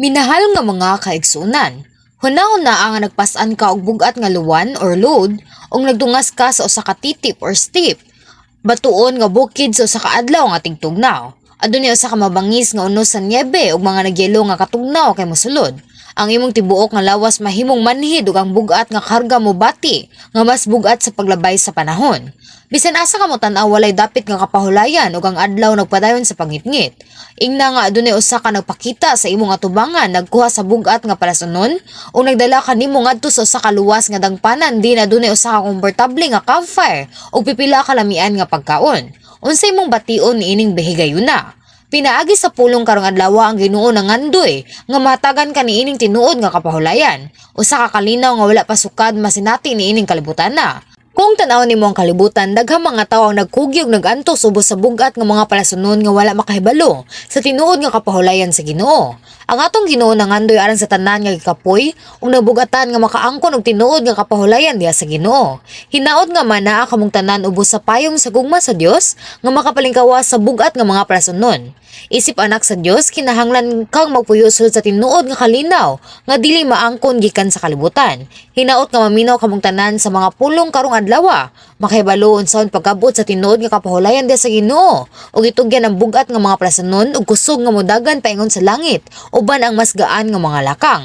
Minahal nga mga kaigsuonan, huna-huna nga nagpas-an ka og bug-at nga luwan or load ug nagdungas ka sa usa ka titip or steep batuon nga bukid sa usa ka adlaw nga tigtugnaw. Adunay usa ka mabangis nga unos sa niyebe ug mga nagyelo nga katugnaw kay mosulod. Ang imong tibuok nga lawas mahimong manhid ug ang bug-at nga karga mobati nga mas bug-at sa paglabay sa panahon. Bisan asa ka mo tan-aw, walay dapit nga kapahulayan ug ang adlaw nagpadayon sa pangitngit. Ingna nga adunay usa ka nagpakita sa imong atubangan, nagkuha sa bug-at nga palasunon ug nagdala kanimo ngadto sa usa ka luwas nga dangpanan din adunay usa ka komportable nga campfire ug pipila ka lamian nga pagkaon. Unsay imong bation niining higayuna? Pinaagi sa pulong karong adlaw, ang Ginoo nangandoy nga mahatagan ka niining tinuod nga kapahulayan. Usa ka kalinaw nga wala pa sukad masinati niining kalibutan na. Kung tan-awon nimo ang kalibutan, daghang mga tawo ang nagkugi ug nagantos ubos sa bug-at nga mga palasunon nga wala makahibalo sa tinuod nga kapahulayan sa Ginoo. Ang atong Ginoo nangandoy alang sa tanan nga gikapoy ug nabugatan nga makaangkon og tinuod nga kapahulayan diha sa Ginoo. Hinaot nga manaa kamong tanan ubos sa payong sa gugma sa Dios nga makapalingkawas sa bug-at nga mga palasunon. Isip anak sa Dios, kinahanglan kang magpuyo sulod sa tinuod nga kalinaw nga dili maangkon gikan sa kalibutan. Hinaot nga maminaw kamong tanan sa mga pulong karong adlaw, makahibalo unsaon pagkabot sa tinuod nga kapahulayan diha sa Ginoo ug itugyan ang bug-at nga mga palasanon ug kusog nga modagan paingon sa langit uban ang mas gaan nga mga lakang.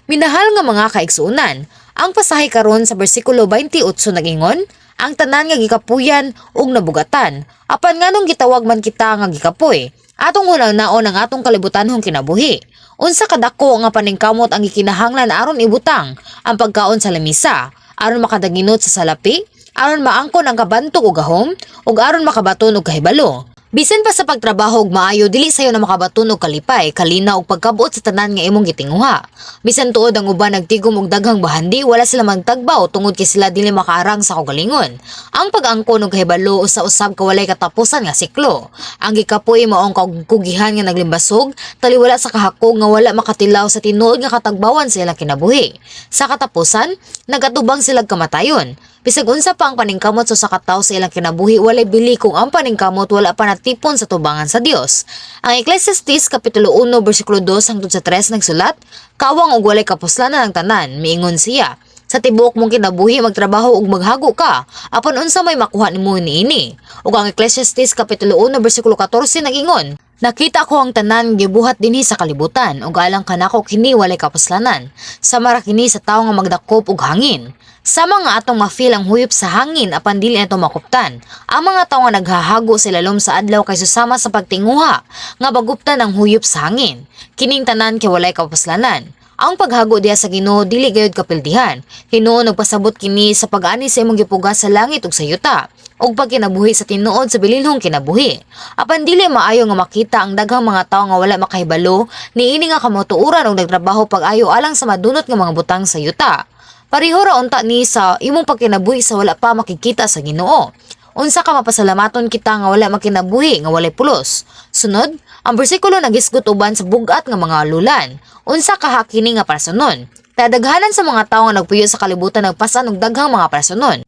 Minahal nga mga kaigsuonan, ang pasahe karon sa bersikulo 28 nagingon, "Ang tanan nga gikapuyan ug nabugatan." Apan nganong gitawag man kita nga gikapoy? Atong hunahunaon ang atong kalibutanhong kinabuhi. Unsa kadako nga paningkamot ang gikinahanglan aron ibutang ang pagkaon sa lamisa, aron makadaginot sa salapi, aron maangkon ang kabantog ug gahom, ug aron makabaton og kahibalo? Bisan pa sa pagtrabaho og maayo, dili sayo na makabaton og kalipay, kalinaw ug pagkabuot sa tanan nga imong gitinguha. Bisan tuod ang uban nagtigom og daghang bahandi, wala sila magtagbaw tungod kay sila dili makaarang sa kaugalingon. Ang pag-angkon og kahibalo usa usab ka walay katapusan nga siklo. Ang gikapoy mao ang kakugihan nga naglimbasog, taliwala sa kahakog nga wala makatilaw sa tinuod nga katagbawan sa ilang kinabuhi. Sa katapusan, nagatubang sila kamatayon. Bisag unsa pa ang paningkamot sa usa ka tawo sa ilang kinabuhi, walay bili kung ang paningkamot wala pa natipon sa tubangan sa Dios. Ang Ecclesiastes kapitulo 1 bersikulo 2 hangtod sa 3 nagsulat, "Kawang ug walay kapuslanan ang tanan," miingon siya. "Sa tibuok mong kinabuhi magtrabaho ug maghago ka, apan unsa may makuha nimo niini?" Ug ang Ecclesiastes kapitulo 1 bersikulo 14 nagingon, "Nakita ko ang tanan gibuhat dinhi sa kalibutan ug alang kanako kini walay kapuslanan. Sama ra kini sa tawo nga magdakop og hangin. Sama nga atong ma-feel ang huyop sa hangin apan dili nato makuptan. Ang mga tawo nga naghahago sa lalom sa adlaw kay susama sa pagtinguha nga baguptan ang huyop sa hangin. Kining tanan kay walay kapuslanan." Ang paghago diha sa Ginoo dili gayud kapildihan. Hinuon nagpasabot kini sa pag-ani sa imong gipugas sa langit ug sa yuta ug pagkinabuhi sa tinuod sa bilinhong kinabuhi. Apan dili maayo nga makita ang daghang mga tawo nga wala makahibalo niini nga kamatuoran ug nagtrabaho pag-ayo alang sa madunot nga mga butang sa yuta. Pareho ra unta ni sa imong pagkinabuhi sa wala pa makikita sa Ginoo. Unsa ka mapasalamaton kita nga wala makinabuhi nga walay pulos. Sunod, ang bersikulo nagisgot uban sa bug-at nga mga lulan. Unsa kaha kini nga palasunon? Kadaghanan sa mga tawo nga nagpuyo sa kalibutan nagpasan og daghang mga palasunon.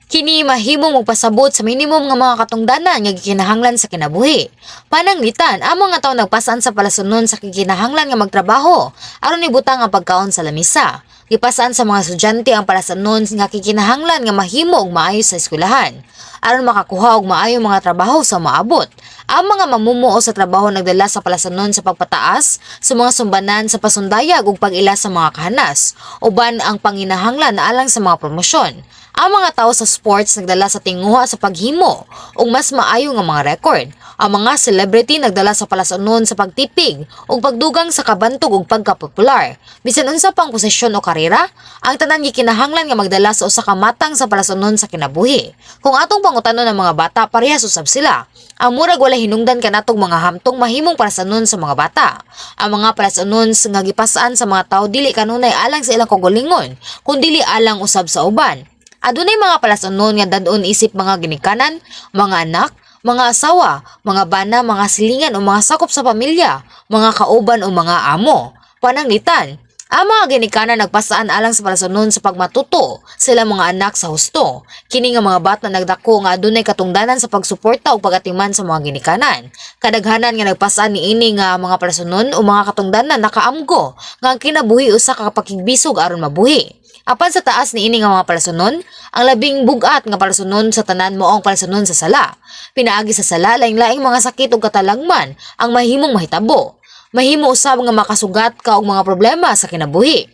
Kini mahimong magpasabot sa minimum nga mga katungdanan nga gikinahanglan sa kinabuhi. Pananglitan, ang mga tawo nagpasan sa palasunon sa gikinahanglan nga magtrabaho aron ibutang ang pagkaon sa lamisa. Gipasaan sa mga estudyante ang palasunon nga kikinahanglan nga mahimo og maayo sa eskwelahan aron makakuha og maayong mga trabaho sa maabot. Ang mga mamumuo sa trabaho nagdala sa palasunon sa pagpataas sa mga sumbanan sa pasundayag ug pag-ila sa mga kahanas, uban ang panginahanglan alang sa mga promosyon. Ang mga tao sa sports nagdala sa tinguha sa paghimo ug mas maayo nga mga record. Ang mga celebrity nagdala sa palasunon sa pagtipig ug pagdugang sa kabantog ug pagkapopular. Bisan unsa pang posisyon o karera, ang tanan gikinahanglan nga magdala sa usa ka matang sa palasunon sa kinabuhi. Kung atong pangutanon ang mga bata, parehas usab sila. Ang murag wala hinungdan kanatong mga hamtong mahimong palasunon sa mga bata. Ang mga palasunon nga gipasaan sa mga tao dili kanunay alang sa ilang kaugalingon, kundili alang usab sa uban. Adunay mga palasunon nga dad-on isip mga ginikanan, mga anak, mga asawa, mga bana, mga silingan o mga sakop sa pamilya, mga kauban o mga amo. Pananglitan, Ang mga ginikanan nagpasaan alang sa palasunon sa pagmatuto sila mga anak sa husto. Kini nga mga bata nagdako nga adunay katungdanan sa pagsuporta ug pagatiman sa mga ginikanan. Kadaghanan nga nagpasaan niini nga mga palasunon o mga katungdanan nakaamgo nga ang kinabuhi usa ka pakigbisog aron mabuhi. Apan sa taas niini nga mga palasunon, ang labing bug-at nga palasunon sa tanan mao ang palasunon sa sala. Pinaagi sa sala, laing-laing mga sakit ug katalagman ang mahimong mahitabo. Mahimo usab nga makasugat ka og mga problema sa kinabuhi.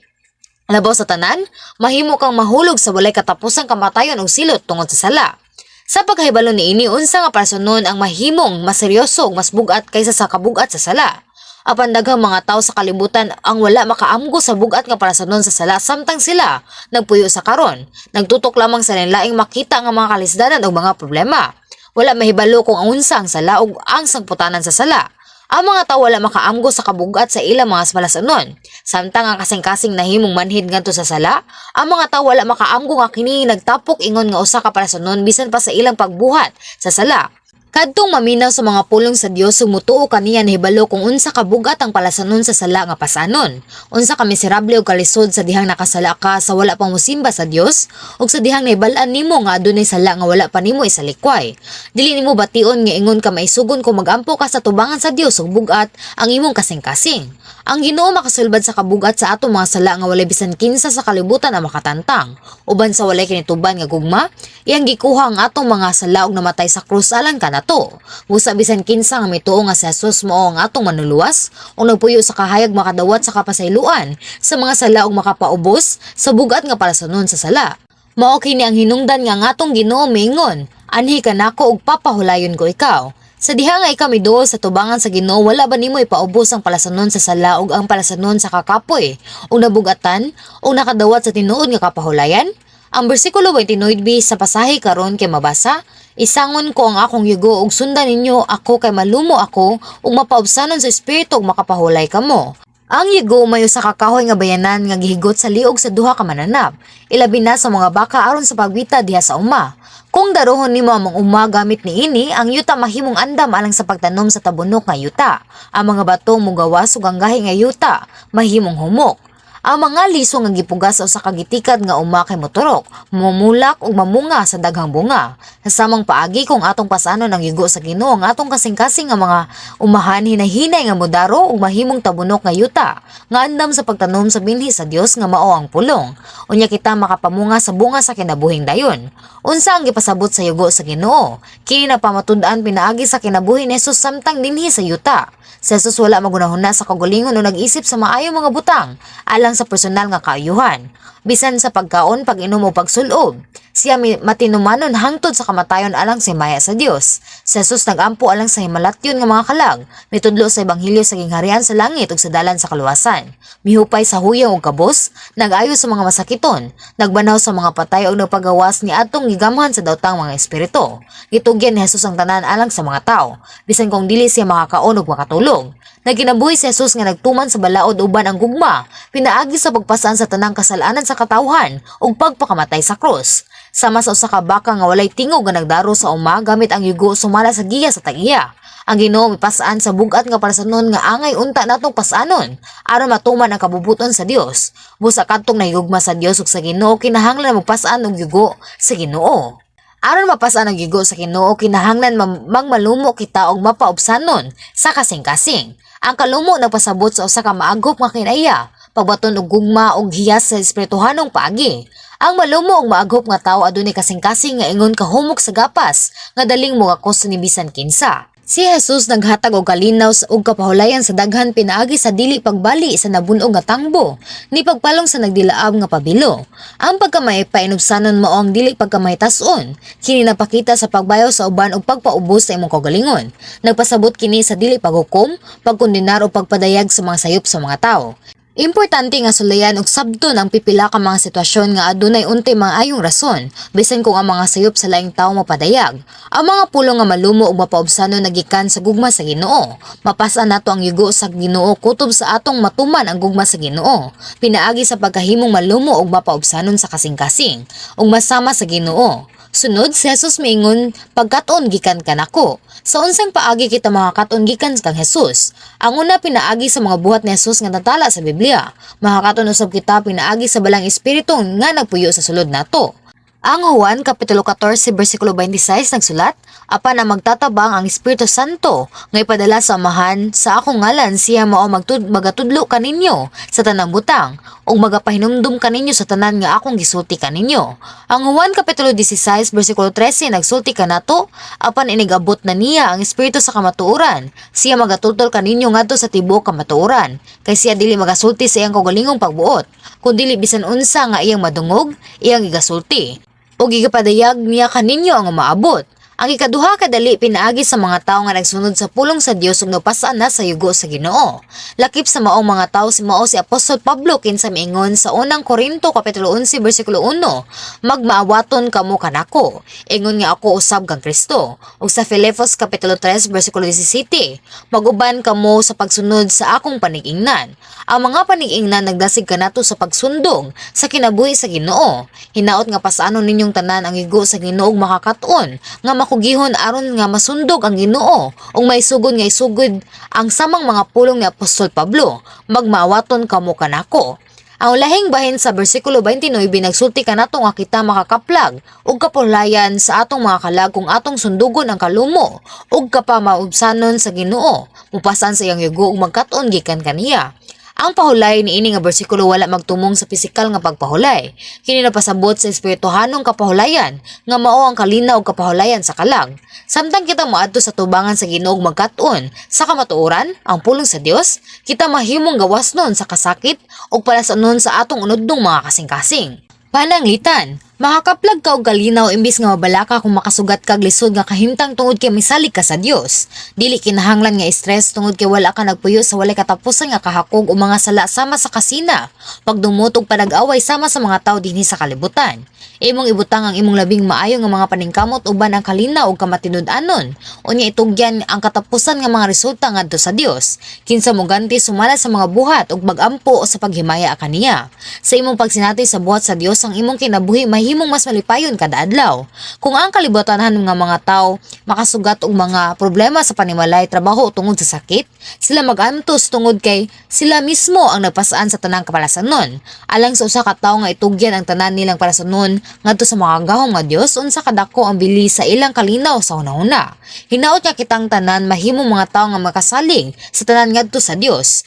Labaw sa tanan, mahimo kang mahulog sa walay katapusang kamatayon ug silot tungod sa sala. Sa pagkahibalo niini, unsa nga palasunon ang mahimong mas seryoso ug mas bug-at kaysa sa kabugat sa sala? Apan daghang mga tawo sa kalibutan ang wala makaamgo sa bugat nga palasunon sa sala samtang sila nagpuyo sa karon, nagtutok lamang sa laing makita nga mga kalisdanan ug mga problema. Wala mahibalo kung unsa ang sala ug ang sangputanan sa sala. Ang mga tawo wala makaamgo sa kabugat sa ilang mga palasunon. Samtang ang kasing-kasing nahimong manhid ngadto sa sala, ang mga tawo wala makaamgo nga kini nagtapok ingon nga usa ka palasunon bisan pa sa ilang pagbuhat sa sala. Kadtong maminaw sa mga pulong sa Dios ug mutuo kaniya, nahibalo kung unsa kabugat ang palasanon sa sala nga pasanon. Unsa ka miserable ug kalisod sa dihang nakasala ka sa wala pa mosimba sa Dios ug sa dihang nahibal-an nimo nga adunay sala nga wala pa nimo isalikway. Dili nimo bation nga ingon ka maisugon kung magampo ka sa tubangan sa Dios ug bugat ang imong kasing-kasing. Ang Ginoo makasulbad sa kabugat sa atong mga sala nga walay bisan kinsa sa kalibutan ang makatantang. Uban sa walay kinituban nga gugma, iyang gikuha ang atong mga sala ug namatay sa krus alang kanato. Busa bisan kinsa nga mituo nga si Jesus mao ang atong manluluwas ug nagpuyo sa kahayag makadawat sa kapasayloan sa mga sala ug makapaubos sa bugat nga palasanon sa sala. Mao kini ang hinungdan nga ang atong Ginoo miingon, "Anhi kanako ug papahulayon ko ikaw." Sa diha nga ikaw miduol sa tubangan sa Ginoo, wala ba nimo ipaubos ang palasanon sa sala ug ang palasanon sa kakapoy ug nabugatan ug nakadawat sa tinuod nga kapahulayan? Ang bersikulo 29b sa pasahe karon kay mabasa, "Isangon ko ang akong yugo ug sundan ninyo ako kay malumo ako ug mapaubsanon sa espiritu ug makapahulay kamo." Ang yugo may usa ka kahoy nga bayanan nga gihigot sa liog sa duha ka mananap, ilabi na sa mga baka aron sa pagwita diha sa uma. Kung darohon nimo ang mga uma gamit niini, ang yuta mahimong andam alang sa pagtanom sa tabunok nga yuta. Ang mga bato mugawas ug ang gahi nga yuta mahimong humok. Ang mga liso nga gipugas sa usa ka gitikad nga uma kay moturok, mumulak ug mamunga sa daghang bunga. Sa samang paagi, kung atong pasanon ang yugo sa Ginoo, ang atong kasing-kasing nga mga umahan hinahinay nga modaro ug mahimong tabunok nga yuta nga andam sa pagtanom sa binhi sa Dios nga mao ang pulong. Unya kita makapamunga sa bunga sa kinabuhing dayon. Unsa ang gipasabot sa yugo sa Ginoo? Kini napamatud-an pinaagi sa kinabuhi ni Jesus samtang dinhi sa yuta. Si Jesus wala magunahuna sa kaugalingon o nag-isip sa maayong mga butang alang sa personal nga kaayuhan. Bisan sa pagkaon, pag-inom o pagsulob. Siya matinumanon hangtod sa kamatayon alang sa himaya sa Dios. Si Jesus nagampo alang sa himalatyon nga mga kalag, mitudlo sa ebanghelyo sa gingharian sa langit ug sa dalan sa kaluwasan. Mihupay sa huyang ug kabos, nag-ayo sa mga masakiton, nagbanhaw sa mga patay ug nagpagawas ni atong gigamhan sa daotang mga espiritu. Gitugyan ni Jesus ang tanan alang sa mga tao, bisan kung dili siya makakaon ug makatulog. Nagkinabuhi si Jesus nga nagtuman sa balaod uban ang gugma, pinaagi sa pagpasaan sa tanang kasalanan sa katawhan ug pagpakamatay sa krus. Sama sa usa ka baka nga walay tingog nga nagdaro sa uma gamit ang yugo sumala sa giya sa tag-iya, ang Ginoo mipasaan sa bugat nga palasanon nga angay unta natong pasanon aron matuman ang kabubuton sa Dios. Busa kadtong nahigugma sa Dios ug sa Ginoo kinahanglan magpasaan og yugo sa Ginoo. Aron mapasaan ang yugo sa Ginoo, kinahanglan magmalumo kita og mapaubsanon sa kasing-kasing. Ang kalumo nagpasabot sa usa ka maaghop nga kinaiya, pagbaton og gugma ug hiyas sa espirituhanong paagi. Ang malumo ug maaghop nga tawo adunay kasing-kasing nga ingon kahumok sa gapas nga daling mugakos ni bisan kinsa. Si Jesus naghatag og kalinaw ug kapahulayan sa daghan pinaagi sa dili pagbali sa nabun-og nga tangbo, ni pagpalong sa nagdilaab nga pabilo. Ang pagkamay painubsanon mao ang dili pagkamahitas-on. Kini napakita sa pagbayaw sa uban ug pagpaubos sa imong kaugalingon. Nagpasabot kini sa dili paghukom, pagkondenar o pagpadayag sa mga sayop sa mga tawo. Importante nga sulayan ug sabton ang pipila ka mga sitwasyon nga adunay untay maayong rason, bisan kung ang mga sayop sa laing tawo mapadayag. Ang mga pulong nga malumo ug mapaubsanon nagikan sa gugma sa Ginoo. Mapas-an nato ang yugo sa Ginoo kutob sa atong matuman ang gugma sa Ginoo, pinaagi sa pagkahimong malumo ug mapaubsanon sa kasing-kasing ug masama sa Ginoo. Sunod, si Jesus miingon, "Pagkat-on gikan kanako." Sa unsang paagi kita makakat-on gikan kang Jesus? Ang una, pinaagi sa mga buhat ni Jesus nga natala sa Biblia. Makakaton usab kita pinaagi sa Balaang Espiritu nga nagpuyo sa sulod nato. Ang Juan Kapitulo 14 versikulo 26 nagsulat, "Apan ang magtatabang, ang Espiritu Santo nga ipadala sa Amahan sa akong ngalan, siya mao magatudlo kaninyo sa tanang butang ug magapahinumdum kaninyo sa tanan nga akong gisulti kaninyo." Ang Juan Kapitulo 16 versikulo 13 nagsulti kanato, "Apan inigabot na niya, ang Espiritu sa kamatuoran, siya magatultol kaninyo ngadto sa tibuok kamatuoran, kay siya dili magasulti sa iyang kaugalingong pagbuot, kundili bisan unsa nga iyang madungog, iyang igasulti ug igapadayag niya kaninyo ang umaabot." Ang ikaduha kadali, pinaagi sa mga tawo nga nagsunod sa pulong sa Dios ug napasaan na sa yugo sa Ginoo. Lakip sa maong mga tawo si mao si Apostol Pablo, kinsa miingon sa Unang Korinto kapitulo 11 bersikulo 1, "Magmaawaton kamo kanako, ingon nga ako usab kang Kristo." Ug sa Filipos kapitulo 3 bersikulo 17, "Maguban kamo sa pagsunod sa akong panig-ingnan." Ang mga panig-ingnan nagdasig kanato sa pagsundong sa kinabuhi sa Ginoo. Hinaot nga pasanon ninyong tanan ang yugo sa Ginoo ug makakaton nga makugihon aron nga masundog ang Ginoo ug maisugon nga isugod ang samang mga pulong ni Apostol Pablo, "Magmaawaton kamo kanako." Ang lahing bahin sa bersikulo 29 nagsulti kanato nga kita makakaplag ug kapulayan sa atong mga kalag kung atong sundugon ang kalumo ug kapamaubsanon sa Ginoo, mupasan sa iyang yugo ug magkat-on gikan kaniya. Ang pahulay niini nga bersikulo wala magtumong sa pisikal nga pagpahulay. Kini napasabot sa espirituhanong kapahulayan nga mao ang kalinaw ug kapahulayan sa kalag. Samtang kita moadto sa tubangan sa Ginoo ug magkat-on sa kamatuoran, ang pulong sa Dios, kita mahimong gawasnon sa kasakit ug palasanon sa atong unudnong mga kasing-kasing. Pananglitan, makakaplag ka og kalinaw imbis nga mabalaka kung makasugat kag lisod nga kahimtang tungod kay misalig ka sa Dios. Dili kinahanglan nga stress tungod kay wala ka nagpuyo sa walay katapusan nga kahakog o mga sala sama sa kasina, pagdumot og panag-away sama sa mga tawo dinhi sa kalibutan. Imong ibutang ang imong labing maayo nga mga paningkamot uban ang kalinaw ug kamatinud-anon. Unya itugyan ang katapusan nga mga resulta ngadto sa Dios. Kinsa moganti sumala sa mga buhat ug magampo sa paghimaya kaniya. Sa imong pagsinati sa buhat sa Dios, ang imong kinabuhi mahimong mas malipayon kada adlaw. Kung ang kalibutanan nga mga tawo makasugat og mga problema sa panimalay, trabaho o tungod sa sakit, sila magantos tungod kay sila mismo ang nagpasaan sa tanang kapalasanon. Alang sa usa ka tawo nga itugyan ang tanan nilang palasanon ngadto sa makagagahom nga Dios, unsa kadako ang bili sa ilang kalinaw sa hunahuna? Hinaot nga kitang tanan mahimong mga tawo nga makasalig sa tanan ngadto sa Dios.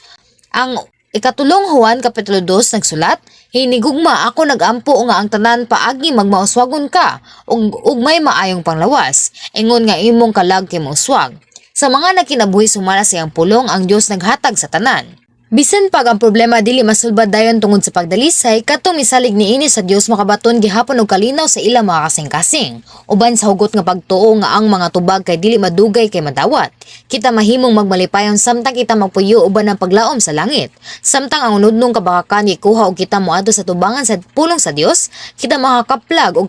Ang Ikatulong Juan kapitulo 2 nagsulat, "Hinigugma, ako nagampo nga ang tanan paagi magmauswagon ka ug may maayong panglawas, ingon nga imong kalag kay mauswag." Sa mga nagkinabuhi sumala sa iyang pulong, ang Dios naghatag sa tanan. Bisan pag ang problema dili masulbad dayon tungod sa pagdalisay, katong misalig niini sa Dios makabaton gihapon og kalinaw sa ilang mga kasing-kasing. Uban sa hugot nga pagtuo nga ang mga tubag kay dili madugay kay madawat, kita mahimong magmalipayon samtang kita magpuyo uban ang paglaom sa langit. Samtang ang unudnong kabakakan gikuha og kita moadto sa tubangan sa pulong sa Dios, kita makakaplag og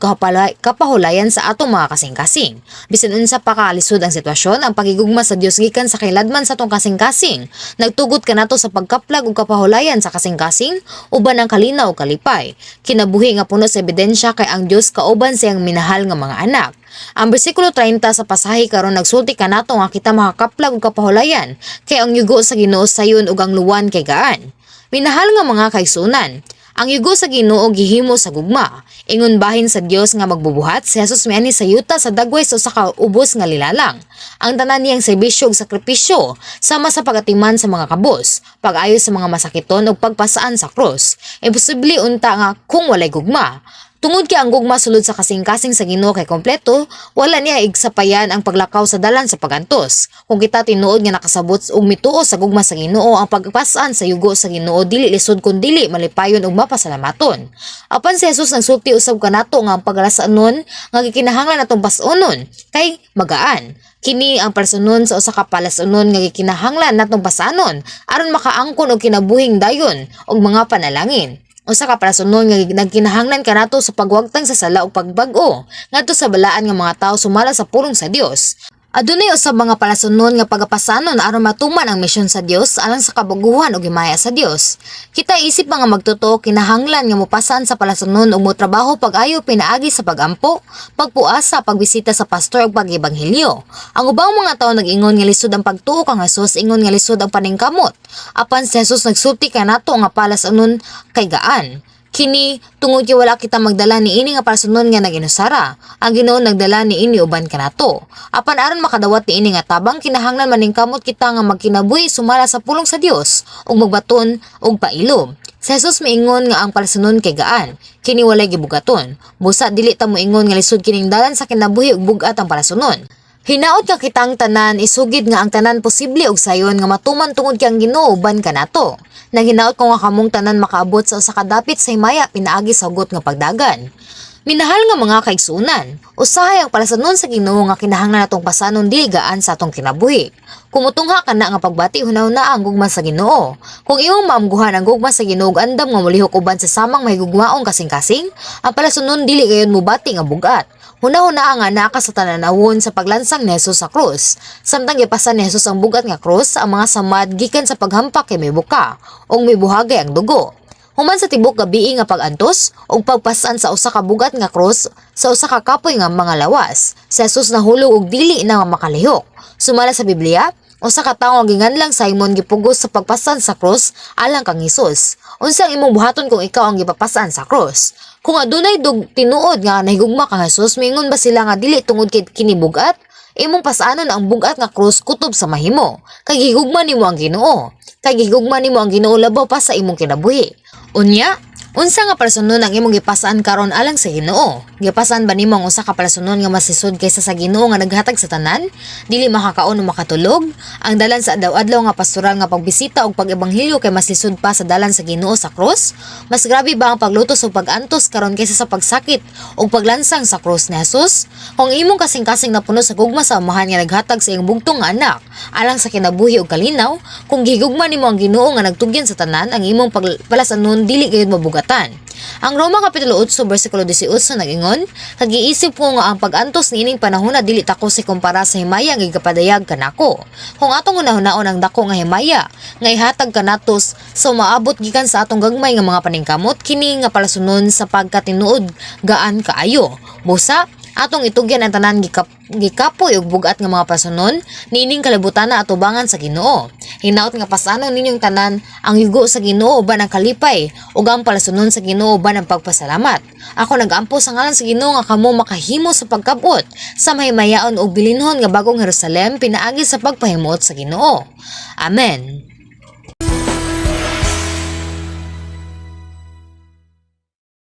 kapahulayan sa atong mga kasing-kasing. Bisan unsa pa kalisod ang sitwasyon, ang pagigugma sa Dios gikan sa kahiladman sa atong kasing-kasing nagtugot kanato sa pagkaplag ug kapahulayan sa kasing-kasing uban ang kalinaw ug kalipay. Kinabuhi nga puno sa ebidensya kay ang Dios kauban sa iyang minahal nga mga anak. Ang bersikulo 30 sa pasahe karon nagsulti kanato nga kita makakaplag ug kapahulayan kay ang yugo sa Ginoo sayon ug ang luwan kay gaan. Minahal nga mga kaigsuonan, ang yugo sa Ginoo gihimo sa gugma. Ingon bahin sa Dios nga magbubuhat, si Jesus miani sa yuta sa dagway sa usa ka ubos nga lilalang. Ang tanan niyang serbisyo ug sakripisyo sama sa pagatiman sa mga kabos, pag-ayo sa mga masakiton ug pagpasaan sa krus, imposible unta nga kung walay gugma. Tungod kay ang gugma sulod sa kasing-kasing sa Ginoo kay kompleto, wala niya igsapayan ang paglakaw sa dalan sa pagantos. Kung kita tinuod nga nakasabot ug mituo sa gugma sa Ginoo, ang pagpasaan sa yugo sa Ginoo dili lisod kun dili malipayon ug mapasalamaton. Apan si Jesus nagsulti usab kanato nga ang pagalasanon nga gikinahanglan natong pas-onon kay magaan. Kini ang palasanon sa usa ka palasanon nga gikinahanglan natong pasanon aron makaangkon og kinabuhing dayon ug mga panalangin. Usa ka palasanon nga nagkinahanglan kanato sa pagwagtang sa sala ug pagbag-o ngadto sa balaan nga mga tawo sumala sa pulong sa Dios. Adunay usab mga palasunon nga pagapasanon aron matuman ang misyon sa Dios alang sa kabaguhan ug himaya sa Dios. Kita isip mga magtotoo kinahanglan nga mopasan sa palasunon ug motrabaho pag-ayo pinaagi sa pagampo, pagpuasa, pagbisita sa pastor ug pag-ebanghelyo. Ang ubang mga tawo nag-ingon nga lisod ang pagtuo kang Jesus, ingon nga lisod ang paningkamot. Apan si Jesus nagsulti kanato nga palasanon kay gaan. Kini tungod kay wala kita magdala niini nga palasunon nga nag-inusara. Ang Ginoo nagdala niini uban kanato. Apan aron makadawat niini nga tabang, kinahanglan maningkamot kita nga magkinabuhi sumala sa pulong sa Dios ug magbaton og pailob. Si Jesus miingon nga ang palasunon kay gaan, kini walay gibugaton. Busa dili ta moingon nga lisod kining dalan sa kinabuhi ug bug-at ang palasunon. Hinaot nga kitang tanan isugid nga ang tanan posible og sayon nga matuman tungod kay ang Ginoo uban kanato. Naghinaot ko nga kamong tanan makaabot sa usa ka dapit sa himaya pinaagi sa hugot nga pagdagan. Minahal nga mga kaigsuonan, usahay ang palasanon sa Ginoo nga kinahanglan natong pasanon dili gaan sa atong kinabuhi. Kung mutungha ka na nga pagbati, hunahuna ang gugma sa Ginoo. Kung imong maamguhan ang gugma sa Ginoo ug andam nga molihok uban sa samang mahigugmaong kasing-kasing, ang palasunon dili gayon mobati nga bugat. Hunahuna nga naa ka sa tananawon sa paglansang ni Jesus sa krus. Samtang gipasan ni Jesus ang bugat nga krus, ang mga samad gikan sa paghampak kay mibuka ug mibuhagay ang dugo. Human sa tibok gabii nga pag-antos ug pagpasan sa usa ka bugat nga krus sa usa ka kapoy nga mga lawas, si Jesus nahulog og dili na makalihok. Sumala sa Biblia, usa ka tawo nga ginganlang Simon gipugos sa pagpasan sa krus alang kang Hesus. Unsa ang imong buhaton kung ikaw ang gipapasan sa krus? Kung adunay dug tinuod nga nahigugma kang Jesus, miingon ba sila nga dili tungod kay kini bugat? Imong pasanon ang bugat nga krus kutob sa mahimo. Kay gihigugma nimo ang Ginoo. Kay gihigugma nimo ang Ginoo labaw pa sa imong kinabuhi. Unya, unsa nga palasunon ang imong gipasaan karon alang sa Ginoo? Gipasan ba nimo ang usa ka palasunon nga mas lisod kaysa sa Ginoo nga naghatag sa tanan? Dili makakaon o makatulog? Ang dalan sa adlaw-adlaw nga pastoral nga pagbisita og pag-ebanghelyo kay mas lisod pa sa dalan sa Ginoo sa krus? Mas grabe ba ang paglutos o pag-antos karon kaysa sa pagsakit o paglansang sa krus ni Jesus? Kung imong kasing-kasing napuno sa gugma sa Amahan nga naghatag sa iyang bugtong nga anak alang sa kinabuhi ug kalinaw, kung gihigugma nimo ang Ginoo nga nagtugyan sa tanan, ang imong pagpalasanon dili gayud mabugatan. Ang Roma Kapitulo 8 versikulo 18 nag-ingon, "Kagiisip ko nga ang pag-antos niining panahon na dili takos ikumpara sa himaya nga gipadayag kanako." Kung atong hunahunaon ang dako nga himaya nga ihatag kanatos sa umaabot gikan sa atong gagmay nga mga paningkamot, kini nga palasunon sa pagkatinuod gaan kaayo. Busa, atong itugyan ang tanan gikapoy ug bugat nga mga pasunon niining kalibutan na atubangan sa Ginoo. Hinaot nga pasanon ninyong tanan ang yugo sa Ginoo uban ang kalipay ug ang palasunon sa Ginoo uban ang pagpasalamat. Ako nag-ampo sa ngalan sa Ginoo nga kamo makahimo sa pagkabot sa mahimayaon ug bilinhon nga bagong Jerusalem pinaagi sa pagpahimuot sa Ginoo. Amen.